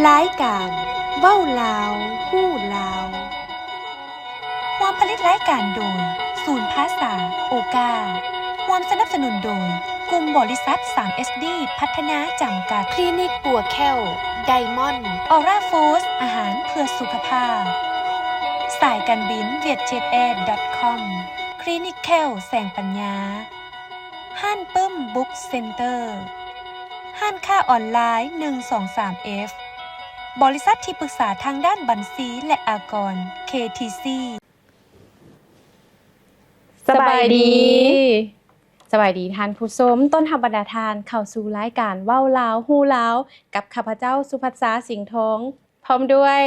ລາຍການເວົ້າລາວ ຮູ້ລາວ. ຮ່ວມຜະລິດລາຍການໂດຍ ສູນພາສາໂອກາ. ຮ່ວມສະໜັບສະໜູນໂດຍ ກຸ່ມບໍລິສັດ ສາມເອັສດີ ພັດທະນາ ຈຳກັດ. ຄລີນິກປົວແຂ້ວ ໄດມອນ. ອອຣາຟູດ ອາຫານເພື່ອສຸຂະພາບ. ສາຍການບິນ ວຽດເຈັດແອດ ດອດຄອມ. ຄລີນິກແຂ້ວ ແສງປັນຍາ. ຮ້ານປຶ້ມ ບຸກເຊັນເຕີ. ຮ້ານຄ້າອອນລາຍ ໜຶ່ງສອງສາມເອັຟ. ບໍລິສັດທີ່ປຶກສາທາງດ້ານບັນຊີ ແລະ ອາກອນ ເຄທີຊີ. ສະບາຍດີ ສະບາຍດີທ່ານຜູ້ຊົມ, ຕ້ອນຮັບບັນດາທ່ານເຂົ້າສູ່ລາຍການເວົ້າລາວ ຮູ້ລາວ ກັບຂ້າພະເຈົ້າ ສຸພັດສາ ສິງທອງ ພ້ອມດ້ວຍ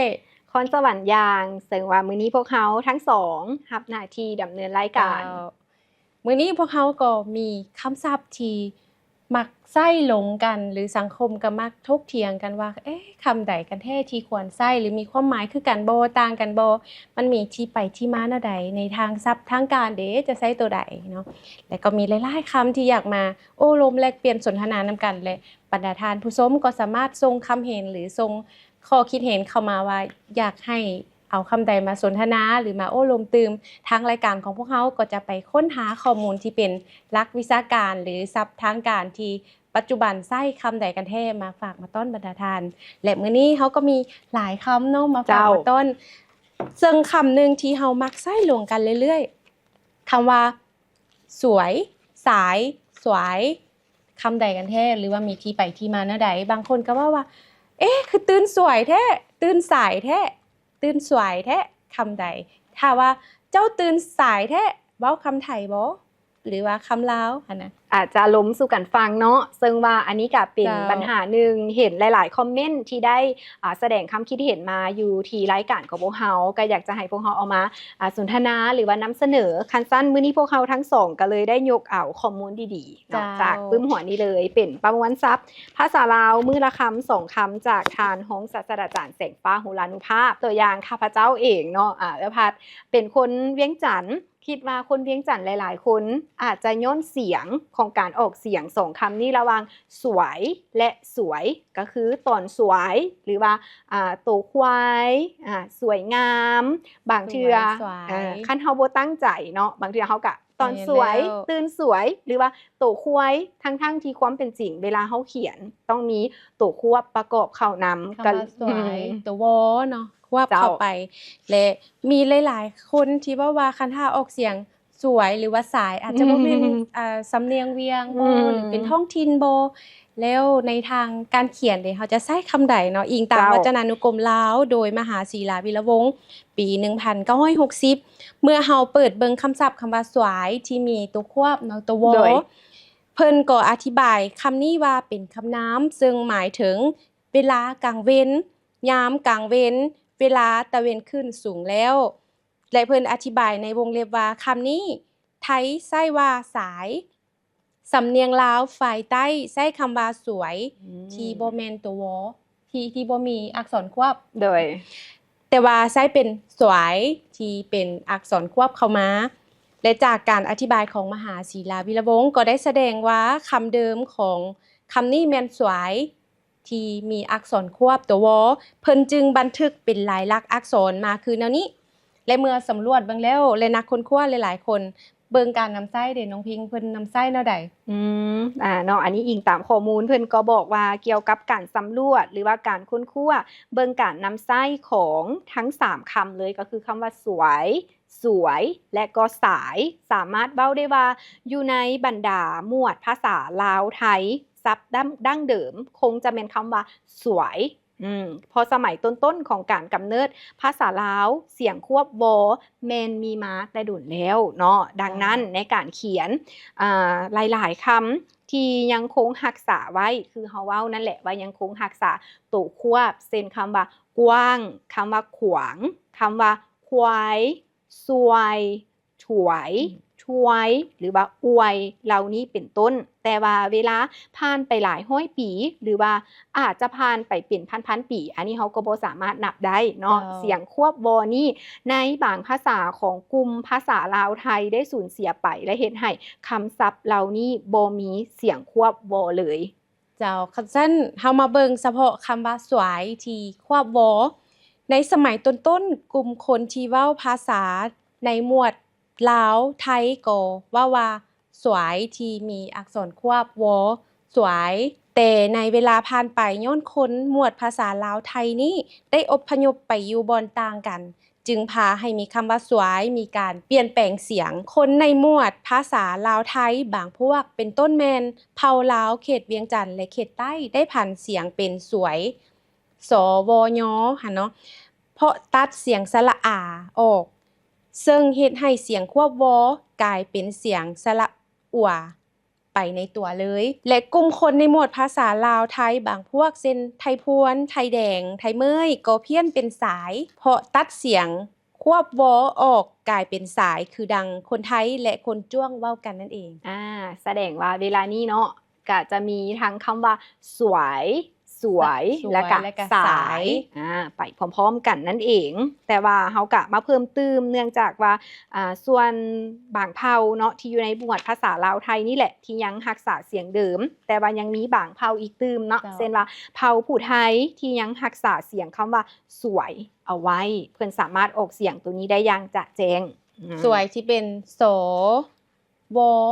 ຄອນສະຫວັນ ຢາງ. ເຊິ່ງວ່າມື້ນີ້ພວກເຮົາທັງສອງຮັບໜ້າທີ່ດຳເນີນລາຍການ. ເຈົ້າ. ມື້ນີ້ພວກເຮົາກໍມີຄຳສັບທີ່ມັກໃຊ້ຫຼົງກັນ ຫຼື ສັງຄົມກໍມັກຖົກຖຽງກັນວ່າ ເອະ ຄຳໃດກັນແທ້ທີ່ຄວນໃຊ້ ຫຼື ມີຄວາມໝາຍຄືກັນບໍ່ ຕ່າງກັນບໍ່ ມັນມີທີ່ໄປທີ່ມາແນວໃດ ໃນທາງສັບທາງການເດ ຈະໃຊ້ໂຕໃດເນາະ. ແລະ ກໍມີຫຼາຍໆຄຳທີ່ຢາກມາໂອ້ລົມແລກປ່ຽນສົນທະນານຳກັນ ແລະ ບັນດາທ່ານຜູ້ຊົມກໍສາມາດສົ່ງຄຳເຫັນ ຫຼື ສົ່ງຂໍ້ຄິດເຫັນເຂົ້າມາວ່າ ຢາກໃຫ້ ເອົາຄຳໃດມາສົນທະນາ ຫຼື ມາໂອ້ລົມຕື່ມ, ທາງລາຍການຂອງພວກເຮົາກໍຈະໄປຄົ້ນຫາຂໍ້ມູນທີ່ເປັນຫຼັກວິຊາການ ຫຼື ສັບທາງການທີ່ປັດຈຸບັນໃຊ້ຄຳໃດກັນແທ້ ມາຝາກມາຕ້ອນບັນດາທ່ານ. ແລະ ມື້ນີ້ເຮົາກໍມີຫຼາຍຄຳເນາະ ມາຝາກ ເຈົ້າ ມາຕ້ອນ, ເຊິ່ງຄຳໜຶ່ງທີ່ເຮົາມັກໃຊ້ຫຼົງກັນເລື້ອຍໆ ຄຳວ່າ ສວຍ, ສາຍ, ສວາຍ ຄຳໃດກັນແທ້ ຫຼືວ່າມີທີ່ໄປທີ່ມາແນວໃດ? ບາງຄົນກໍເວົ້າວ່າ ເອະ ຄືຕື່ນສວຍແທ້ ຕື່ນສາຍແທ້ ຕື່ນສວາຍແທ້ ຄຳໃດ? ຖ້າວ່າເຈົ້າຕື່ນສາຍແທ້ ເວົ້າຄຳໄທບໍ່ ຫຼືວ່າຄຳລາວຫັ້ນນະ? ອາດຈະລົມສູ່ກັນຟັງເນາະ, ເຊິ່ງວ່າອັນນີ້ກະເປັນ ເຈົ້າ ບັນຫາໜຶ່ງ ເຫັນຫຼາຍໆຄອມເມັນທີ່ໄດ້ ອາ ສະແດງຄຳຄິດເຫັນມາຢູ່ທີ່ລາຍການຂອງພວກເຮົາ, ກໍຢາກຈະໃຫ້ພວກເຮົາເອົາມາ ອາ ສົນທະນາ ຫຼືວ່ານຳສະເໜີ. ຄັນຊັ້ນ ມື້ນີ້ພວກເຮົາທັງສອງກໍເລີຍໄດ້ຍົກເອົາຂໍ້ມູນດີໆ ເນາະ ເຈົ້າ ຈາກປຶ້ມຫົວນີ້ເລີຍ ເປັນປະມວນສັບພາສາລາວມື້ລະຄຳສອງຄຳ ຈາກທ່ານຮອງສາດສະດາຈານ ແສງຟ້າ ໂຫລານຸພາບ. ຕົວຢ່າງຂ້າພະເຈົ້າເອງເນາະ ອາ ເອື້ອຍພັດ ເປັນຄົນວຽງຈັນ, ຄິດວ່າຄົນວຽງຈັນຫຼາຍໆຄົນອາດຈະຍ້ອນສຽງຂອງການອອກສຽງສອງຄຳນີ້ ລະຫວ່າງສວາຍ ແລະ ສວຍ ກໍຄືຕອນສວາຍ ຫຼືວ່າ ອາ ໂຕຄວາຍ ອາ ສວຍງາມ. ບາງເທື່ອ ສວາຍ ເອີ ຄັນເຮົາບໍ່ຕັ້ງໃຈເນາະ ບາງເທື່ອເຮົາກະ ຕອນສວຍ ແມ່ນແລ້ວ ຕື່ນສວຍ ຫຼືວ່າໂຕຄວາຍ, ທັງໆທີ່ຄວາມເປັນຈິງເວລາເຮົາຂຽນຕ້ອງມີໂຕຄວບປະກອບເຂົ້ານຳ ຄຳວ່າສວາຍ ອືມ ໂຕວໍເນາະ ຄວບເຂົ້າໄປ ເຈົ້າ ແລະ ມີຫຼາຍໆຄົນທີ່ເວົ້າວ່າ ຄັນຖ້າອອກສຽງສວຍ ຫຼືວ່າສາຍ ອາດຈະບໍ່ແມ່ນ ອາ ສຳນຽງວຽງບໍ ອືມ ຫຼືເປັນທ້ອງຖິ່ນບໍ ແລ້ວໃນທາງການຂຽນເດ ເຮົາຈະໃຊ້ຄຳໃດເນາະ? ອີງຕາມ ເຈົ້າ ວັດຈະນານຸກົມລາວ ໂດຍມະຫາສີລາ ວິລະວົງ ປີໜຶ່ງພັນເກົ້າຮ້ອຍຫົກສິບ ເມື່ອເຮົາເປີດເບິ່ງຄຳສັບຄຳວ່າສວາຍ ທີ່ມີຕົວຄວບເນາະ ຕົວ ວ ໂດຍ ເພິ່ນກໍອະທິບາຍຄຳນີ້ວ່າເປັນຄຳນາມ ເຊິ່ງໝາຍເຖິງເວລາກາງເວັນ, ຍາມກາງເວັນ, ເວລາຕາເວັນຂຶ້ນສູງແລ້ວ ແລະ ເພິ່ນອະທິບາຍໃນວົງເລັບວ່າ ຄຳນີ້ໄທໃຊ້ວ່າສາຍ, ສຳນຽງລາວຝ່າຍໃຕ້ໃຊ້ຄຳວ່າສວຍ ອືມ ທີ່ບໍ່ແມ່ນຕົວ ວ ທີ່ ທີ່ບໍ່ມີອັກສອນຄວບ ໂດຍ ແຕ່ວ່າໃຊ້ເປັນສວາຍ ທີ່ເປັນອັກສອນຄວບເຂົ້າມາ ແລະ ຈາກການອະທິບາຍຂອງມະຫາສີລາ ວິລະວົງ ກໍໄດ້ສະແດງວ່າຄຳເດີມຂອງຄຳນີ້ແມ່ນສວາຍ ທີ່ມີອັກສອນຄວບຕົວ ວ ເພິ່ນຈຶ່ງບັນທຶກເປັນລາຍລັກອັກສອນມາຄືແນວນີ້ ແລະ ເມື່ອສຳຫຼວດເບິ່ງແລ້ວ ແລະ ນັກຄົ້ນຄວ້າຫຼາຍໆຄົນ ເບິ່ງການນຳໃຊ້ເດ ນ້ອງພິງ ເພິ່ນນຳໃຊ້ແນວໃດ? ອືມ ອາ ເນາະ ອັນນີ້ອີງຕາມຂໍ້ມູນ ເພິ່ນກໍບອກວ່າກ່ຽວກັບການສຳຫຼວດ ຫຼືວ່າການຄົ້ນຄວ້າເບິ່ງການນຳໃຊ້ຂອງທັງສາມຄຳເລີຍ ກໍຄືຄຳວ່າສວາຍ, ສວຍ ແລະ ກໍສາຍ ສາມາດເວົ້າໄດ້ວ່າຢູ່ໃນບັນດາໝວດພາສາລາວໄທ ສັບດັ້ງ ດັ້ງເດີມຄົງຈະແມ່ນຄຳວ່າສວາຍ. ອືມ ເພາະສະໄໝຕົ້ນໆຂອງການກຳເນີດພາສາລາວ ສຽງຄວບ ວ ແມ່ນມີມາແຕ່ດົນແລ້ວເນາະ. ດັ່ງນັ້ນ ໃນການຂຽນ ອາ ຫຼາຍໆຄຳທີ່ຍັງຄົງຮັກສາໄວ້ ຄືເຮົາເວົ້ານັ້ນແຫຼະ ວ່າຍັງຄົງຮັກສາໂຕຄວບ ເຊັ່ນ ຄຳວ່າກວ້າງ, ຄຳວ່າຂວາງ, ຄຳວ່າຄວາຍ, ສວຍ, ຖວຍ, ອືມ ຖວຍ ຫຼືວ່າອວຍ ເຫຼົ່ານີ້ເປັນຕົ້ນ. ແຕ່ວ່າເວລາຜ່ານໄປຫຼາຍຮ້ອຍປີ ຫຼືວ່າອາດຈະຜ່ານໄປເປັນພັນໆປີ ອັນນີ້ເຮົາກໍບໍ່ສາມາດນັບໄດ້ເນາະ. ເຈົ້າ ສຽງຄວບ ວ ນີ້ ໃນບາງພາສາຂອງກຸ່ມພາສາລາວໄທໄດ້ສູນເສຍໄປ ແລະ ເຮັດໃຫ້ຄຳສັບເຫຼົ່ານີ້ບໍ່ມີສຽງຄວບ ວ ເລີຍ. ເຈົ້າ ຄັນຊັ້ນເຮົາມາເບິ່ງສະເພາະຄຳວ່າສວາຍທີ່ຄວບວໍ. ໃນສະໄໝຕົ້ນໆ ກຸ່ມຄົນທີ່ເວົ້າພາສາໃນໝວດລາວໄທກໍເວົ້າວ່າສວາຍ ທີ່ມີອັກສອນຄວບ ວໍ ສວາຍ. ແຕ່ໃນເວລາຜ່ານໄປ ຍ້ອນຄົນໝວດພາສາລາວໄທນີ້ໄດ້ອົບພະຍົບໄປຢູ່ບ່ອນຕ່າງກັນ ຈຶ່ງພາໃຫ້ມີຄຳວ່າສວາຍ ມີການປ່ຽນແປງສຽງ. ຄົນໃນໝວດພາສາລາວໄທບາງພວກ ເປັນຕົ້ນແມ່ນເຜົ່າລາວເຂດວຽງຈັນ ແລະ ເຂດໃຕ້ ໄດ້ຜັນສຽງເປັນສວຍ ສ ວ ຍ ຫັ້ນເນາະ ເພາະຕັດສຽງສະຫຼະອາອອກ ເຊິ່ງເຮັດໃຫ້ສຽງຄວບ ວ ກາຍເປັນສຽງສະຫຼະ ອວ ໄປໃນຕົວເລີຍ ແລະ ກຸ່ມຄົນໃນໝວດພາສາລາວໄທບາງພວກ ເຊັ່ນ ໄທພວນ, ໄທແດງ, ໄທເມີຍ ກໍພຽນເປັນສາຍ ເພາະຕັດສຽງຄວບ ວ ອອກ ກາຍເປັນສາຍ ຄືດັ່ງຄົນໄທ ແລະ ຄົນຈວງເວົ້າກັນນັ້ນເອງ. ອາ ສະແດງວ່າເວລານີ້ເນາະ ກະຈະມີທັງຄຳວ່າສວາຍ, ສວຍ ສະ ສວຍ ແລະກະ ແລະກະ ສາ ສາຍ ຍ ອາ ໄປພ້ອມໆກັນນັ້ນເອງ. ແຕ່ວ່າເຮົາກະມາເພີ່ມຕື່ມ ເນື່ອງຈາກວ່າ ອາ ສ່ວນບາງເຜົ່າເນາະ ທີ່ຢູ່ໃນໝວດພາສາລາວໄທນີ້ແຫຼະ ທີ່ຍັງຮັກສາສຽງເດີມ, ແຕ່ວ່າຍັງມີບາງເຜົ່າອີກຕື່ມເນາະ ເຈົ້າ ເຊັ່ນວ່າເຜົ່າຜູ້ໄທທີ່ຍັງຮັກສາສຽງຄຳວ່າສວຍເອົາໄວ້, ເພິ່ນສາມາດອອກສຽງໂຕນີ້ໄດ້ຢ່າງຈະແຈ້ງ. ອືມ ສວຍທີ່ເປັນ ສ ວ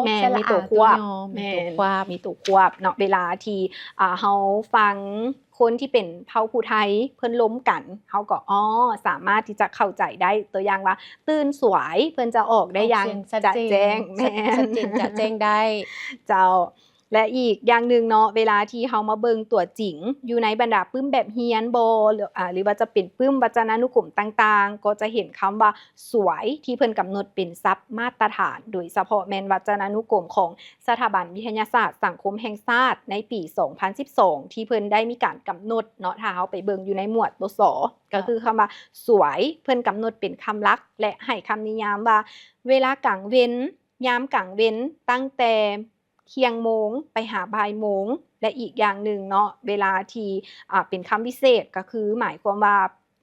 ແມ່ນ ສະຫຼະ ມີໂຕ ອາ ຄວບ ໂຕຍ ແມ່ນ ມີໂຕຄວບ ມີໂຕຄວບເນາະ. ເວລາທີ່ ອາ ເຮົາຟັງຄົນທີ່ເປັນເຜົ່າຜູ້ໄທເພິ່ນລົມກັນ ເຮົາກໍ ອໍ ສາມາດທີ່ຈະເຂົ້າໃຈໄດ້. ຕົວຢ່າງວ່າ ຕື່ນສວາຍ ເພິ່ນຈະອອກໄດ້ຢ່າງ ອອກສຽງຊັດເຈນ ຈະແຈ້ງ ແມ່ນ ຊັດ ຊັດເຈນຈະແຈ້ງໄດ້ ເຈົ້າ. ແລະ ອີກຢ່າງໜຶ່ງເນາະ ເວລາທີ່ເຮົາມາເບິ່ງຕົວຈິງ ຢູ່ໃນບັນດາປຶ້ມແບບຮຽນບໍ ຫຼື ອາ ຫຼືວ່າຈະເປັນປຶ້ມວັດຈະນານຸກົມຕ່າງໆ ກໍຈະເຫັນຄຳວ່າສວຍ ທີ່ເພິ່ນກຳນົດເປັນສັບມາດຕະຖານ ໂດຍສະເພາະແມ່ນວັດຈະນານຸກົມຂອງສະຖາບັນວິທະຍາສາດສັງຄົມແຫ່ງຊາດ ໃນປີສອງພັນສິບສອງ ທີ່ເພິ່ນໄດ້ມີການກຳນົດເນາະ. ຖ້າເຮົາໄປເບິ່ງຢູ່ໃນໝວດ ຕສ ກໍຄືຄຳວ່າສວຍ ເພິ່ນກຳນົດເປັນຄຳຫຼັກ ແລະ ໃຫ້ຄຳນິຍາມວ່າ ເວລາກາງເວັນ, ຍາມກາງເວັນ ຕັ້ງແຕ່ ທ່ຽງໂມງໄປຫາບ່າຍໂມງ ແລະ ອີກຢ່າງໜຶ່ງເນາະ ເວລາທີ່ ອາ ເປັນຄຳວິເສດ ກໍຄືໝາຍຄວາມວ່າ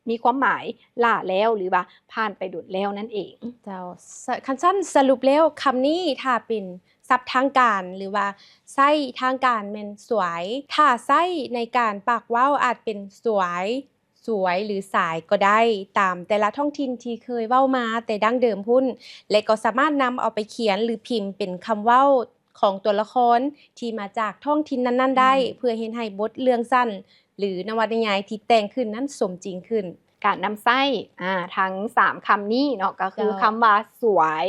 ມີຄວາມໝາຍຫຼ້າແລ້ວ ຫຼືວ່າຜ່ານໄປດົນແລ້ວນັ້ນເອງ. ເຈົ້າ ສະ ຄັນຊັ້ນສະຫຼຸບແລ້ວ ຄຳນີ້ຖ້າເປັນສັບທາງການ ຫຼືວ່າໃຊ້ທາງການແມ່ນສວາຍ, ຖ້າໃຊ້ໃນການປາກເວົ້າອາດເປັນສວາຍ, ສວຍ ຫຼື ສາຍກໍໄດ້ ຕາມແຕ່ລະທ້ອງຖິ່ນທີ່ເຄີຍເວົ້າມາແຕ່ດັ້ງເດີມພຸ້ນ ແລະ ກໍສາມາດນຳເອົາໄປຂຽນ ຫຼື ພິມເປັນຄຳເວົ້າຂອງຕົວລະຄອນທີ່ມາຈາກທ້ອງຖິ່ນນັ້ນໆໄດ້ ອືມ ເພື່ອເຮັດໃຫ້ບົດເລື່ອງສັ້ນ ຫຼື ນະວະນິຍາຍທີ່ແຕ່ງຂຶ້ນນັ້ນສົມຈິງຂຶ້ນ. ການນຳໃຊ້ ອາ ທັງສາມຄຳນີ້ເນາະ ກໍຄື ເຈົ້າ ຄຳວ່າສວຍ,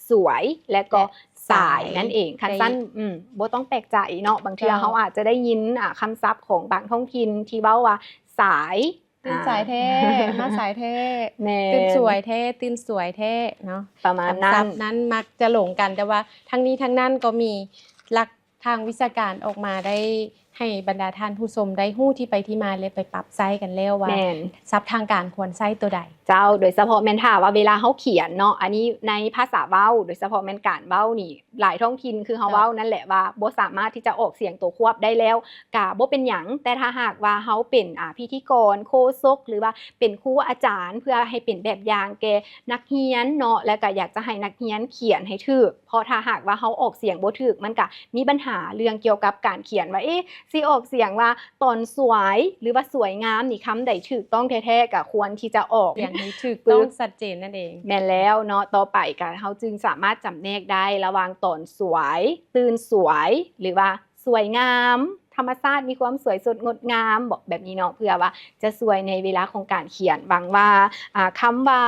ສວຍ ແລະ ກໍ ແລະ ສາຍ ສາຍນັ້ນເອງ. ຄັນຊັ້ນ ອືມ ບໍ່ຕ້ອງແປກໃຈເນາະ ບາງເທື່ອ ເຈົ້າ ເຮົາອາດຈະໄດ້ຍິນ ອາ ຄຳສັບຂອງບາງທ້ອງຖິ່ນທີ່ເວົ້າວ່າສາຍ, ຕື່ນສາຍແທ້ ອາ ມາສາຍແທ້ ແມ່ນ ຕື່ນສວຍແທ້ ຕື່ນສວຍແທ້ເນາະ ປະມານນັ້ນ. ຄຳສັບນັ້ນມັກຈະຫຼົງກັນ ແຕ່ວ່າທັງນີ້ທັງນັ້ນກໍມີຫຼັກທາງວິຊາການອອກມາ ໄດ້ໃຫ້ບັນດາທ່ານຜູ້ຊົມໄດ້ຮູ້ທີ່ໄປທີ່ມາ ແລະ ໄປປັບໃຊ້ກັນແລ້ວວ່າ ແມ່ນ ສັບທາງການຄວນໃຊ້ໂຕໃດ. ເຈົ້າ ໂດຍສະເພາະແມ່ນຖ້າວ່າເວລາເຮົາຂຽນເນາະ ອັນນີ້ໃນພາສາເວົ້າ ໂດຍສະເພາະແມ່ນການເວົ້ານີ້ ຫຼາຍທ້ອງຖິ່ນຄືເຮົາ ເຈົ້າ ເວົ້ານັ້ນແຫຼະ ວ່າບໍ່ສາມາດທີ່ຈະອອກສຽງໂຕຄວບໄດ້ແລ້ວ ກະບໍ່ເປັນຫຍັງ. ແຕ່ຖ້າຫາກວ່າເຮົາເປັນ ອາ ພິທີກອນ, ໂຄສົກ ຫຼືວ່າເປັນຄູອາຈານ ເພື່ອໃຫ້ເປັນແບບຢ່າງແກ່ນັກຮຽນເນາະ ແລະ ກະຢາກຈະໃຫ້ນັກຮຽນຂຽນໃຫ້ຖືກ ເພາະຖ້າຫາກວ່າເຮົາອອກສຽງບໍ່ຖືກ ມັນກະມີບັນຫາເລື່ອງກ່ຽວກັບການຂຽນວ່າ ເອ ຊິອອກສຽງວ່າຕອນສວາຍ ຫຼືວ່າສວຍງາມນີ້ ຄຳໃດຖືກຕ້ອງແທ້ໆ ກະຄວນທີ່ຈະອອກສຽງໃຫ້ຖືກຕ້ອງຊັດເຈນນັ້ນເອງ. ແມ່ນແລ້ວເນາະ ຕໍ່ໄປກະເຮົາຈຶ່ງສາມາດຈຳແນກໄດ້ລະຫວ່າງຕອນສວາຍ, ຕື່ນສວາຍ ຫຼືວ່າສວຍງາມ, ທຳມະຊາດມີຄວາມສວຍສົດງົດງາມ ບອກແບບນີ້ເນາະ ເພື່ອວ່າຈະຊ່ວຍໃນເວລາຂອງການຂຽນ. ຫວັງວ່າ ອາ ຄຳວ່າ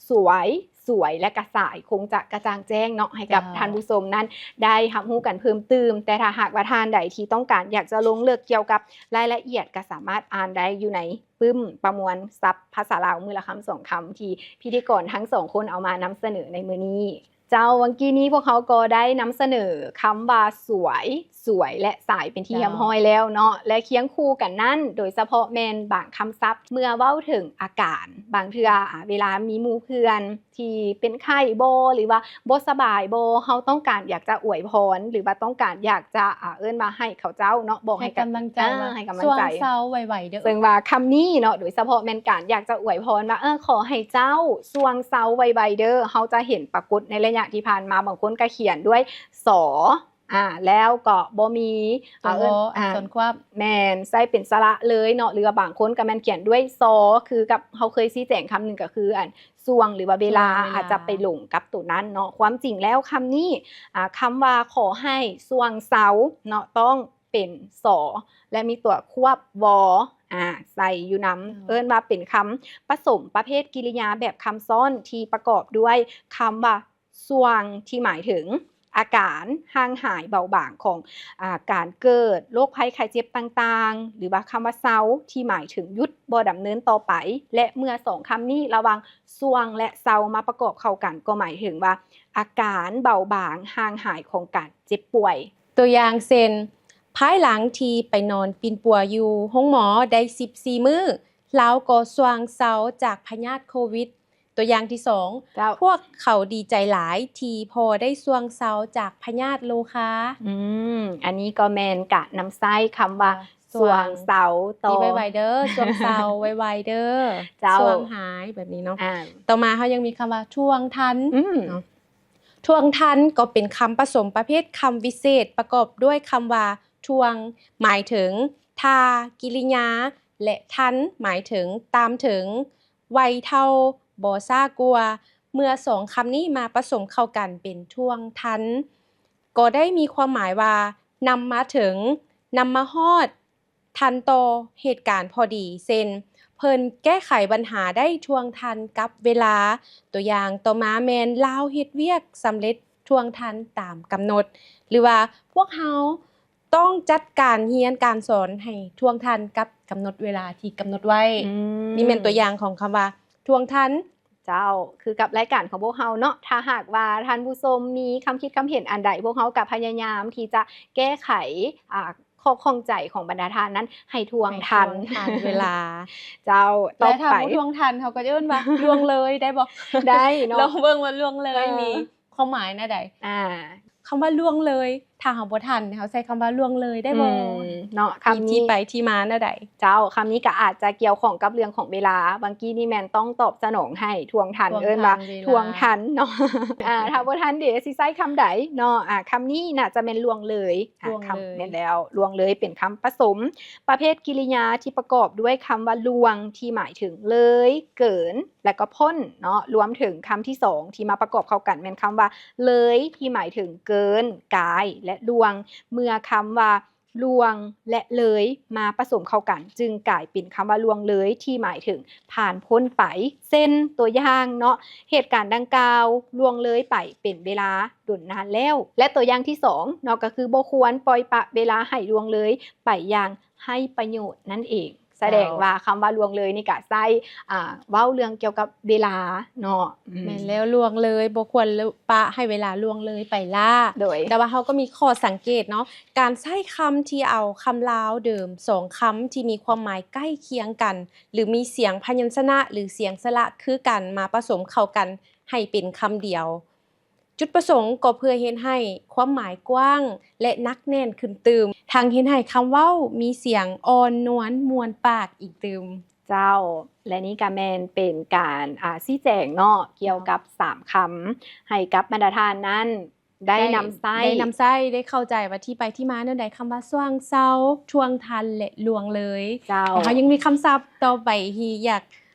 ສວຍ, ສວຍ ແລະກະສາຍ ຄົງຈະກະຈ່າງແຈ້ງເນາະ ໃຫ້ກັບ ເຈົ້າ ທ່ານຜູ້ຊົມນັ້ນໄດ້ຮັບຮູ້ກັນເພີ່ມຕື່ມ. ແຕ່ຖ້າຫາກວ່າທ່ານໃດທີ່ຕ້ອງການຢາກຈະລົງເລິກກ່ຽວກັບລາຍລະອຽດ ກະສາມາດອ່ານໄດ້ຢູ່ໃນປຶ້ມປະມວນສັບພາສາລາວມື້ລະຄຳສອງຄຳ ທີ່ພິທີກອນທັງສອງຄົນເອົາມານຳສະເໜີໃນມື້ນີ້. ເຈົ້າ ຫວ່າງກີ້ນີ້ພວກເຮົາກໍໄດ້ນຳສະເໜີຄຳວ່າສວຍ, ສວຍ ແລະ ສາຍເປັນທີ່ຮຽບຮ້ອຍແລ້ວເນາະ ເຈົ້າ ແລະ ຄຽງຄູ່ກັນນັ້ນ ໂດຍສະເພາະແມ່ນບາງຄຳສັບ ເມື່ອເວົ້າເຖິງອາການ ບາງເທື່ອ ອາ ເວລາມີໝູ່ເພື່ອນທີ່ເປັນໄຂ້ບໍ ຫຼືວ່າບໍ່ສະບາຍບໍ ເຮົາຕ້ອງການຢາກຈະອວຍພອນ ຫຼືວ່າຕ້ອງການຢາກຈະ ອາ ເອີ້ນວ່າໃຫ້ເຂົາເຈົ້າເນາະ ບອກໃຫ້ ໃຫ້ກຳລັງໃຈ ອ່າ ວ່າ ໃຫ້ກຳລັງໃຈ ຊ່ວງເຊົາໄວໆເດີ. ເຊິ່ງວ່າຄຳນີ້ເນາະ ໂດຍສະເພາະແມ່ນການຢາກຈະອວຍພອນວ່າ ເອີ ຂໍໃຫ້ເຈົ້າຊ່ວງເຊົາໄວໆເດີ. ເຮົາຈະເຫັນປາກົດໃນໄລຍະທີ່ຜ່ານມາ ບາງຄົນກະຂຽນດ້ວຍ ສ ອາ ແລ້ວກໍບໍ່ມີ ຕົວ ອ່າ ເອີ້ນ ວ ອັກ ອ່າ ສອນຄວບ ແມ່ນ ໃຊ້ເປັນສະຫຼະເລີຍເນາະ ຫຼືວ່າບາງຄົນກໍແມ່ນຂຽນດ້ວຍຊໍ ຄືກັບເຮົາເຄີຍຊີ້ແຈງຄຳໜຶ່ງ ກໍຄືອັນຊ່ວງ ຫຼືວ່າເວລາ ຊ່ວງເວລາ ອາດຈະໄປຫຼົງກັບໂຕນັ້ນເນາະ. ຄວາມຈິງແລ້ວຄຳນີ້ ອ່າ ຄຳວ່າຂໍໃຫ້ຊ່ວງເຊົາເນາະ ຕ້ອງເປັນ ສ ແລະ ມີຕົວຄວບ ວ ອາ ໃສ່ຢູ່ນຳ ເອີ ເອີ້ນວ່າເປັນຄຳປະສົມປະເພດກິລິຍາແບບຄຳຊ້ອນ ທີ່ປະກອບດ້ວຍຄຳວ່າ ຊ່ວງ ທີ່ໝາຍເຖິງອາການຫ່າງຫາຍເບົາບາງຂອງ ອາ ການເກີດໂລກໄພໄຂ້ເຈັບຕ່າງໆ ຫຼືວ່າຄຳວ່າເຊົາ ທີ່ໝາຍເຖິງຢຸດ ບໍ່ດຳເນີນຕໍ່ໄປ ແລະ ເມື່ອສອງຄຳນີ້ ລະຫວ່າງຊ່ວງ ແລະ ເຊົາ ມາປະກອບເຂົ້າກັນ ກໍໝາຍເຖິງວ່າອາການເບົາບາງຫ່າງຫາຍຂອງການເຈັບປ່ວຍ. ຕົວຢ່າງເຊັ່ນ ພາຍຫຼັງທີ່ໄປນອນປິ່ນປົວຢູ່ໂຮງໝໍໄດ້ສິບສີ່ມື້ ລາວກໍຊ່ວງເຊົາຈາກພະຍາດໂຄວິດ. ຕົວຢ່າງທີສອງ ເຈົ້າ ພວກເຂົາດີໃຈຫຼາຍທີ່ພໍໄດ້ຊ່ວງເຊົາຈາກພະຍາດໂລຄາ. ອືມ ອັນນີ້ກໍແມ່ນການນຳໃຊ້ຄຳວ່າ ອ່າ ຊ່ວງເຊົາ ທີ່ໄວໆເດີ ຊ່ວງເຊົາໄວໆເດີ ເຈົ້າ ຊ່ວງຫາຍ ແບບນີ້ເນາະ. ອ່າ ຕໍ່ມາເຮົາຍັງມີຄຳວ່າ ທ່ວງທັນ ອືມ ເນາະ. ທ່ວງທັນກໍເປັນຄຳປະສົມປະເພດຄຳວິເສດ ປະກອບດ້ວຍຄຳວ່າ ທ່ວງ ໝາຍເຖິງ ທ່າ ກິລິຍາ ແລະ ທັນ ໝາຍເຖິງຕາມເຖິງ ໄວເທົ່າ ບໍ່ຊ້າກວ່າ. ເມື່ອສອງຄຳນີ້ມາປະສົມເຂົ້າກັນເປັນ ທ່ວງທັນ ກໍໄດ້ມີຄວາມໝາຍວ່າ ນຳມາເຖິງ, ນຳມາຮອດ, ທັນຕໍ່ເຫດການພໍດີ ເຊັ່ນ ເພິ່ນແກ້ໄຂບັນຫາໄດ້ທ່ວງທັນກັບເວລາ. ຕົວຢ່າງຕໍ່ມາແມ່ນ ລາວເຮັດວຽກສຳເລັດທ່ວງທັນຕາມກຳນົດ ຫຼືວ່າພວກເຮົາ ຕ້ອງຈັດການຮຽນການສອນໃຫ້ທ່ວງທັນກັບກຳນົດເວລາທີ່ກຳນົດໄວ້. ອືມ ນີ້ແມ່ນຕົວຢ່າງຂອງຄຳວ່າ ທ່ວງທັນ. ເຈົ້າ ຄືກັບລາຍການຂອງພວກເຮົາເນາະ ຖ້າຫາກວ່າທ່ານຜູ້ຊົມມີຄຳຄິດຄຳເຫັນອັນໃດ ພວກເຮົາກໍພະຍາຍາມທີ່ຈະແກ້ໄຂ ອ່າ ຂໍ້ຂ້ອງໃຈຂອງບັນດາທ່ານນັ້ນໃຫ້ທ່ວງທັນ ໃຫ້ທ່ວງທັນເວລາ. ເຈົ້າ ແລະ ຖ້າບໍ່ທ່ວງທັນ ເຮົາກໍຈະເອີ້ນວ່າ ລ່ວງເລີຍ ໄດ້ບໍ່? ໄດ້ເນາະ ລອງເບິ່ງວ່າລ່ວງເລີຍ ເອີ ມີ ຄວາມໝາຍແນວໃດ? ອ່າ ຄຳວ່າລ່ວງເລີຍ ຖ້າເຮົາບໍ່ທັນ ເຮົາໃຊ້ຄຳວ່າລ່ວງເລີຍໄດ້ບໍ່? ອືມ ເນາະ ຄຳນີ້ມີທີ່ໄປທີ່ມາແນວໃດ? ເຈົ້າ ຄຳນີ້ກໍອາດຈະກ່ຽວຂ້ອງກັບເລື່ອງຂອງເວລາ. ບາງກີ້ນີ້ແມ່ນຕ້ອງຕອບສະໜອງໃຫ້ທ່ວງທັນ ທ່ວງທັນ ເອີ້ນວ່າ ເວລາ ທ່ວງທັນເນາະ. ອ່າ ຖ້າບໍ່ທັນເດ ຊິໃຊ້ຄຳໃດເນາະ? ອ່າ ຄຳນີ້ໜ້າຈະແມ່ນລ່ວງເລີຍ. ອ່າ ລ່ວງເລີຍ ຄຳ ແມ່ນແລ້ວ ລ່ວງເລີຍເປັນຄຳປະສົມປະເພດກິລິຍາທີ່ປະກອບດ້ວຍຄຳວ່າ ລ່ວງ ທີ່ໝາຍເຖິງເລີຍ, ເກີນ ແລະ ກໍພົ້ນເນາະ, ລວມເຖິງຄຳທີສອງທີ່ມາປະກອບເຂົ້າກັນແມ່ນຄຳວ່າ ເລີຍ ທີ່ໝາຍເຖິງເກີນ, ກາຍ ແລະ ລ່ວງ. ເມື່ອຄຳວ່າ ລ່ວງ ແລະ ເລີຍ ມາປະສົມເຂົ້າກັນ ຈຶ່ງກາຍເປັນຄຳວ່າ ລ່ວງເລີຍ ທີ່ໝາຍເຖິງຜ່ານພົ້ນໄປ. ເຊັ່ນ ຕົວຢ່າງເນາະ, ເຫດການດັ່ງກ່າວລ່ວງເລີຍໄປເປັນເວລາດົນນານແລ້ວ. ແລະ ຕົວຢ່າງທີສອງເນາະ ກໍຄືບໍ່ຄວນປ່ອຍປະເວລາໃຫ້ລ່ວງເລີຍໄປຢ່າງ ໄຮ້ປະໂຫຍດນັ້ນເອງ. ສະແດງວ່າຄຳວ່າລ່ວງເລີຍນີ້ກະໃຊ້ ອ່າ ເວົ້າເລື່ອງກ່ຽວກັບເວລາເນາະ. ອືມ ແມ່ນແລ້ວ ລ່ວງເລີຍ ບໍ່ຄວນປະໃຫ້ເວລາລ່ວງເລີຍໄປລ້າ. ໂດຍ ແຕ່ວ່າເຮົາກໍມີຂໍ້ສັງເກດເນາະ ການໃຊ້ຄຳທີ່ເອົາຄຳລາວເດີມສອງຄຳທີ່ມີຄວາມໝາຍໃກ້ຄຽງກັນ ຫຼື ມີສຽງພະຍັນຊະນະ ຫຼື ສຽງສະຫຼະຄືກັນ ມາປະສົມເຂົ້າກັນໃຫ້ເປັນຄຳດຽວ. ຈຸດປະສົງກໍເພື່ອເຮັດໃຫ້ຄວາມໝາຍກວ້າງ ແລະ ໜັກແໜ້ນຂຶ້ນຕື່ມ, ທັງເຮັດໃຫ້ຄຳເວົ້າມີສຽງອ່ອນນວນມ່ວນປາກອີກຕື່ມ. ເຈົ້າ ແລະ ນີ້ກະແມ່ນເປັນການ ອ່າ ຊີ້ແຈງເນາະ ກ່ຽວກັບສາມຄຳ ໃຫ້ກັບບັນດາທ່ານນັ້ນໄດ້ນຳໃຊ້ ໄດ້ນຳໃຊ້ ໄດ້ເຂົ້າໃຈວ່າທີ່ໄປທີ່ມາແນວໃດ ຄຳວ່າຊ່ວງເຊົາ, ທ່ວງທັນ ແລະ ລ່ວງເລີຍ. ເຈົ້າ ແລະ ເຮົາຍັງມີຄຳສັບຕໍ່ໄປທີ່ຢາກ